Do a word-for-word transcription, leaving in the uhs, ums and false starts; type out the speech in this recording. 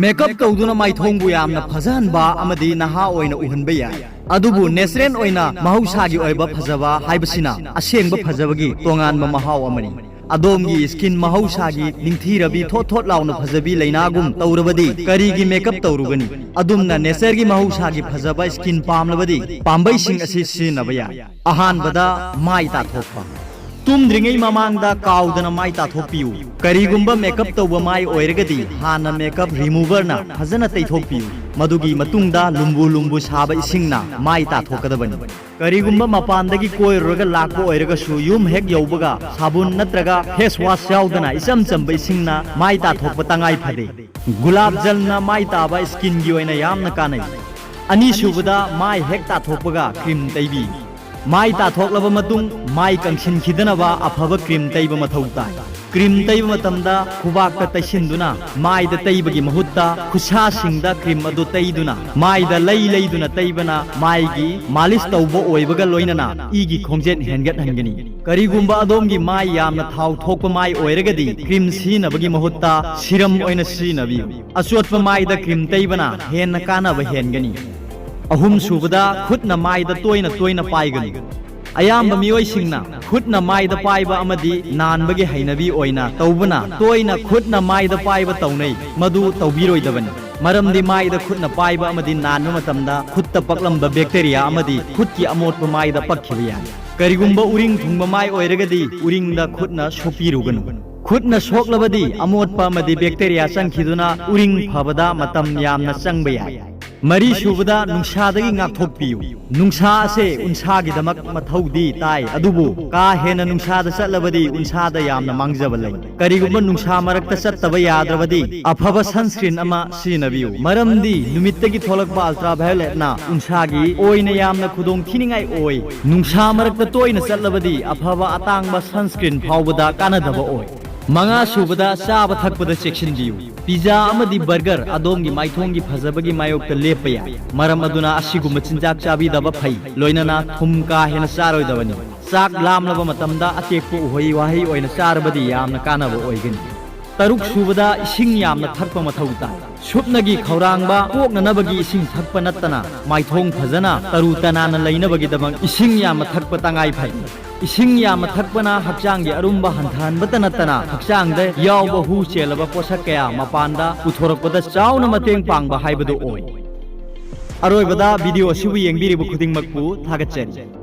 Makeup ꯇꯧꯗꯨꯅ ꯃꯥꯏꯊꯣꯡꯕꯨ ꯌꯥꯝꯅ ꯐꯖꯍꯟꯕ ꯑꯃꯗꯤ ꯅꯍꯥ ꯑꯣꯏꯅ ꯎꯍꯟꯕ ꯌꯥꯏ꯫ ꯑꯗꯨꯕꯨ natural ꯑꯣꯏꯅ ꯃꯍꯧꯁꯥꯒꯤ ꯑꯣꯏꯕ ꯐꯖꯕ ꯍꯥꯏꯕꯁꯤꯅ ꯑꯁꯦꯡꯕ ꯐꯖꯕꯒꯤ ꯇꯣꯉꯥꯟꯕ ꯃꯍꯥꯎ ꯑꯃꯅꯤ꯫ ꯑꯗꯣꯝꯒꯤ skin ꯃꯍꯧꯁꯥꯒꯤ ꯅꯤꯡꯊꯤꯔꯕꯤ ꯊꯣꯠ ꯊꯣꯠ ꯂꯥꯎꯅ ꯐꯖꯕꯤ ꯂꯩꯅꯥꯒꯨꯝ ꯇꯧꯔꯕꯗꯤ ꯀꯔꯤꯒꯤ ꯃꯦꯀꯞ ꯇꯧꯔꯨꯒꯅꯤ? ꯑꯗꯨꯝꯅ natureꯒꯤ ꯃꯍꯧꯁꯥꯒꯤ ꯐꯖꯕ skin ꯄꯥꯝꯂꯕꯗꯤ ꯄꯥꯝꯕꯩꯁꯤꯡ ꯑꯁꯤ ꯁꯤꯖꯤꯟꯅꯕ ꯌꯥꯏ꯫ ꯑꯍꯥꯟꯕꯗ, ꯃꯥꯏ ꯇꯥꯊꯣꯛꯄ꯫ ꯇꯨꯝꯗ꯭ꯔꯤꯉꯩ ꯃꯃꯥꯡꯗ ꯀꯥꯎꯗꯅ ꯃꯥꯏ ꯇꯥꯊꯣꯛꯄꯤꯌꯨ꯫ ꯀꯔꯤꯒꯨꯝꯕ ꯃꯦꯀꯞ ꯇꯧꯕ ꯃꯥꯏ ꯑꯣꯏꯔꯒꯗꯤ ꯍꯥꯟꯅ ꯃꯦꯀꯞ ꯔꯤꯃꯨꯚꯔꯅ ꯐꯖꯅ ꯇꯩꯊꯣꯛꯄꯤꯌꯨ꯫ ꯃꯗꯨꯒꯤ ꯃꯇꯨꯡꯗ ꯂꯨꯝꯕꯨ ꯂꯨꯝꯕꯨ ꯁꯥꯕ ꯏꯁꯤꯡꯅ ꯃꯥꯏ ꯇꯥꯊꯣꯛꯀꯗꯕꯅꯤ꯫ ꯀꯔꯤꯒꯨꯝꯕ ꯃꯄꯥꯟꯗꯒꯤ ꯀꯣꯏꯔꯨꯔꯒ ꯂꯥꯛꯄ ꯑꯣꯏꯔꯒꯁꯨ ꯌꯨꯝ ꯍꯦꯛ ꯌꯧꯕꯒ ꯁꯥꯕꯨꯟ ꯅꯠꯇ꯭ꯔꯒ face wash ꯌꯥꯎꯗꯅ ꯏꯆꯝ ꯆꯝꯕ ꯏꯁꯤꯡꯅ ꯃꯥꯏ ꯇꯥꯊꯣꯛꯄ ꯇꯉꯥꯏ ꯐꯗꯦ꯫ ꯒꯨꯂꯥꯞ ꯖꯜꯅ ꯃꯥꯏ ꯇꯥꯕ skinꯒꯤ ꯑꯣꯏꯅ ꯌꯥꯝꯅ ꯀꯥꯟꯅꯩ꯫ ꯑꯅꯤꯁꯨꯕꯗ, ꯃꯥꯏ ꯍꯦꯛ ꯇꯥꯊꯣꯛꯄꯒ cream ꯇꯩꯕꯤ꯫ ꯃꯥꯏ ꯇꯥꯊꯣꯛꯂꯕ ꯃꯇꯨꯡ ꯃꯥꯏ ꯀꯪꯁꯤꯟꯈꯤꯗꯅꯕ ꯑꯐꯕ cream ꯇꯩꯕ ꯃꯊꯧ ꯇꯥꯏ꯫ Cream ꯇꯩꯕ ꯃꯇꯝꯗ ꯈꯨꯕꯥꯛꯇ ꯇꯩꯁꯤꯟꯗꯨꯅ ꯃꯥꯏꯗ ꯇꯩꯕꯒꯤ ꯃꯍꯨꯠꯇ ꯈꯨꯠꯁꯥꯁꯤꯡꯗ cream ꯑꯗꯨ ꯇꯩꯗꯨꯅ ꯃꯥꯏꯗ ꯂꯩ ꯂꯩꯗꯨꯅ ꯇꯩꯕꯅ ꯃꯥꯏꯒꯤ ꯃꯥꯂꯤꯁ ꯇꯧꯕ ꯑꯣꯏꯕꯒ ꯂꯣꯏꯅꯅ ꯏꯒꯤ ꯈꯣꯡꯖꯦꯜ ꯍꯦꯟꯒꯠꯍꯟꯒꯅꯤ꯫ ꯀꯔꯤꯒꯨꯝꯕ ꯑꯗꯣꯝꯒꯤ ꯃꯥꯏ ꯌꯥꯝꯅ ꯊꯥꯎ ꯊꯣꯛꯄ ꯃꯥꯏ ꯑꯣꯏꯔꯒꯗꯤ cream ꯁꯤꯖꯤꯟꯅꯕꯒꯤ ꯃꯍꯨꯠꯇ serum ꯑꯣꯏꯅ ꯁꯤꯖꯤꯟꯅꯕꯤꯌꯨ꯫ ꯑꯆꯣꯠꯄ ꯃꯥꯏꯗ cream ꯇꯩꯕꯅ ꯍꯦꯟꯅ ꯀꯥꯟꯅꯕ ꯍꯦꯟꯒꯅꯤ꯫ ꯑꯍꯨꯝꯁꯨꯕꯗ, ꯈꯨꯠꯅ ꯃꯥꯏꯗ ꯇꯣꯏꯅ ꯇꯣꯏꯅ ꯄꯥꯏꯒꯅꯨ꯫ ꯑꯌꯥꯝꯕ ꯃꯤꯑꯣꯏꯁꯤꯡꯅ ꯈꯨꯠꯅ ꯃꯥꯏꯗ ꯄꯥꯏꯕ ꯑꯃꯗꯤ ꯅꯥꯟꯕꯒꯤ ꯍꯩꯅꯕꯤ ꯑꯣꯏꯅ ꯇꯧꯕꯅ ꯇꯣꯏꯅ ꯈꯨꯠꯅ ꯃꯥꯏꯗ ꯄꯥꯏꯕ ꯇꯧꯅꯩ꯫ ꯃꯗꯨ ꯇꯧꯕꯤꯔꯣꯏꯗꯕꯅꯤ꯫ ꯃꯔꯝꯗꯤ ꯃꯥꯏꯗ ꯈꯨꯠꯅ ꯄꯥꯏꯕ ꯑꯃꯗꯤ ꯅꯥꯟꯕ ꯃꯇꯝꯗ ꯈꯨꯠꯇ ꯄꯛꯂꯝꯕ bacteria ꯑꯃꯗꯤ ꯈꯨꯠꯀꯤ ꯑꯃꯣꯠꯄ ꯃꯥꯏꯗ ꯄꯛꯈꯤꯕ ꯌꯥꯏ꯫ ꯀꯔꯤꯒꯨꯝꯕ ꯎꯔꯤꯡ ꯊꯨꯡꯕ ꯃꯥꯏ ꯑꯣꯏꯔꯒꯗꯤ ꯎꯔꯤꯡꯗ ꯈꯨꯠꯅ ꯁꯣꯛꯄꯤꯔꯨꯒꯅꯨ꯫ ꯈꯨꯠꯅ ꯁꯣꯛꯂꯕꯗꯤ ꯑꯃꯣꯠꯄ ꯑꯃꯗꯤ bacteria ꯆꯪꯈꯤꯗꯨꯅ ꯎꯔꯤꯡ ꯐꯕꯗ ꯃꯇꯝ ꯌꯥꯝꯅ ꯆꯪꯕ ꯌꯥꯏ꯫ ꯃꯔꯤꯁꯨꯕꯗ, ꯅꯨꯡꯁꯥꯗꯒꯤ ꯉꯥꯛꯊꯣꯛꯄꯤꯌꯨ꯫ ꯅꯨꯡꯁꯥ ꯑꯁꯦ ꯎꯟꯁꯥꯒꯤꯗꯃꯛ ꯃꯊꯧꯗꯤ ꯇꯥꯏ, ꯑꯗꯨꯕꯨ ꯀꯥ ꯍꯦꯟꯅ ꯅꯨꯡꯁꯥꯗ ꯆꯠꯂꯕꯗꯤ ꯎꯟꯁꯥꯗ ꯌꯥꯝꯅ ꯃꯥꯡꯖꯕ ꯂꯩ꯫ ꯀꯔꯤꯒꯨꯝꯕ ꯅꯨꯡꯁꯥ ꯃꯔꯛꯇ ꯆꯠꯇꯕ ꯌꯥꯗ꯭ꯔꯕꯗꯤ ꯑꯐꯕ sunscreen ꯑꯃ ꯁꯤꯖꯤꯟꯅꯕꯤꯌꯨ, ꯃꯔꯝꯗꯤ ꯅꯨꯃꯤꯠꯇꯒꯤ ꯊꯣꯛꯂꯛꯄ ultravioletꯅ ꯎꯟꯁꯥꯒꯤ ꯑꯣꯏꯅ ꯌꯥꯝꯅ ꯈꯨꯗꯣꯡ ꯊꯤꯅꯤꯡꯉꯥꯏ ꯑꯣꯏ꯫ ꯅꯨꯡꯁꯥ ꯃꯔꯛꯇ ꯇꯣꯏꯅ ꯆꯠꯂꯕꯗꯤ ꯑꯐꯕ ꯑꯇꯥꯡꯕ sunscreen ꯐꯥꯎꯕꯗ ꯀꯥꯟꯅꯗꯕ ꯑꯣꯏ꯫ ꯃꯉꯥꯁꯨꯕꯗ, ꯆꯥꯕ ꯊꯛꯄꯗ ꯆꯦꯛꯁꯤꯟꯕꯤꯌꯨ꯫ Pizza ꯑꯃꯗꯤ burger ꯑꯗꯣꯝꯒꯤ ꯃꯥꯏꯊꯣꯡꯒꯤ ꯐꯖꯕꯒꯤ ꯃꯥꯌꯣꯛꯇ ꯂꯦꯞꯄ ꯌꯥꯏ꯫ ꯃꯔꯝ ꯑꯗꯨꯅ ꯑꯁꯤꯒꯨꯝꯕ ꯆꯤꯟꯖꯥꯛ ꯆꯥꯕꯤꯗꯕ ꯐꯩ꯫ ꯂꯣꯏꯅꯅ ꯊꯨꯝ ꯀꯥ ꯍꯦꯟꯅ ꯆꯥꯔꯣꯏꯗꯕꯅꯤ꯫ ꯆꯥꯛ ꯂꯥꯝꯂꯕ ꯃꯇꯝꯗ ꯑꯇꯦꯛꯄ ꯎꯍꯩ ꯋꯥꯍꯩ ꯑꯣꯏꯅ ꯆꯥꯔꯕꯗꯤ ꯌꯥꯝꯅ ꯀꯥꯟꯅꯕ ꯑꯣꯏꯒꯅꯤ꯫ ꯇꯔꯨꯛ ꯁꯨꯕꯗ, ꯏꯁꯤꯡ ꯌꯥꯝꯅ ꯊꯛꯄ ꯃꯊꯧ ꯇꯥꯏ꯫ ꯁꯨꯞꯅꯒꯤ ꯈꯧꯔꯥꯡꯕ ꯀꯣꯛꯅꯅꯕꯒꯤ ꯏꯁꯤꯡ ꯊꯛꯄ ꯅꯠꯇꯅ, ꯃꯥꯏꯊꯣꯡ ꯐꯖꯅ ꯇꯔꯨ ꯇꯅꯥꯟꯅ ꯂꯩꯅꯕꯒꯤꯗꯃꯛ ꯏꯁꯤꯡ ꯌꯥꯝꯅ ꯊꯛꯄ ꯇꯉꯥꯏ ꯐꯩ꯫ ꯏꯁꯤꯡ ꯌꯥꯝꯅ ꯊꯛꯄꯅ ꯍꯛꯆꯥꯡꯒꯤ ꯑꯔꯨꯝꯕ ꯍꯟꯊꯍꯟꯕꯇ ꯅꯠꯇꯅ, ꯍꯛꯆꯥꯡꯗ ꯌꯥꯎꯕ ꯍꯨ ꯆꯦꯜꯂꯕ ꯄꯣꯠꯁꯛ ꯀꯌꯥ ꯃꯄꯥꯟꯗ ꯄꯨꯊꯣꯔꯛꯄꯗ ꯆꯥꯎꯅ ꯃꯇꯦꯡ ꯄꯥꯡꯕ ꯍꯥꯏꯕꯗꯨ ꯑꯣꯏ꯫ ꯑꯔꯣꯏꯕꯗ, ꯚꯤꯗꯤꯑꯣ ꯑꯁꯤꯕꯨ ꯌꯦꯡꯕꯤꯔꯤꯕ ꯈꯨꯗꯤꯡꯃꯛꯄꯨ ꯊꯥꯒꯠꯆꯔꯤ꯫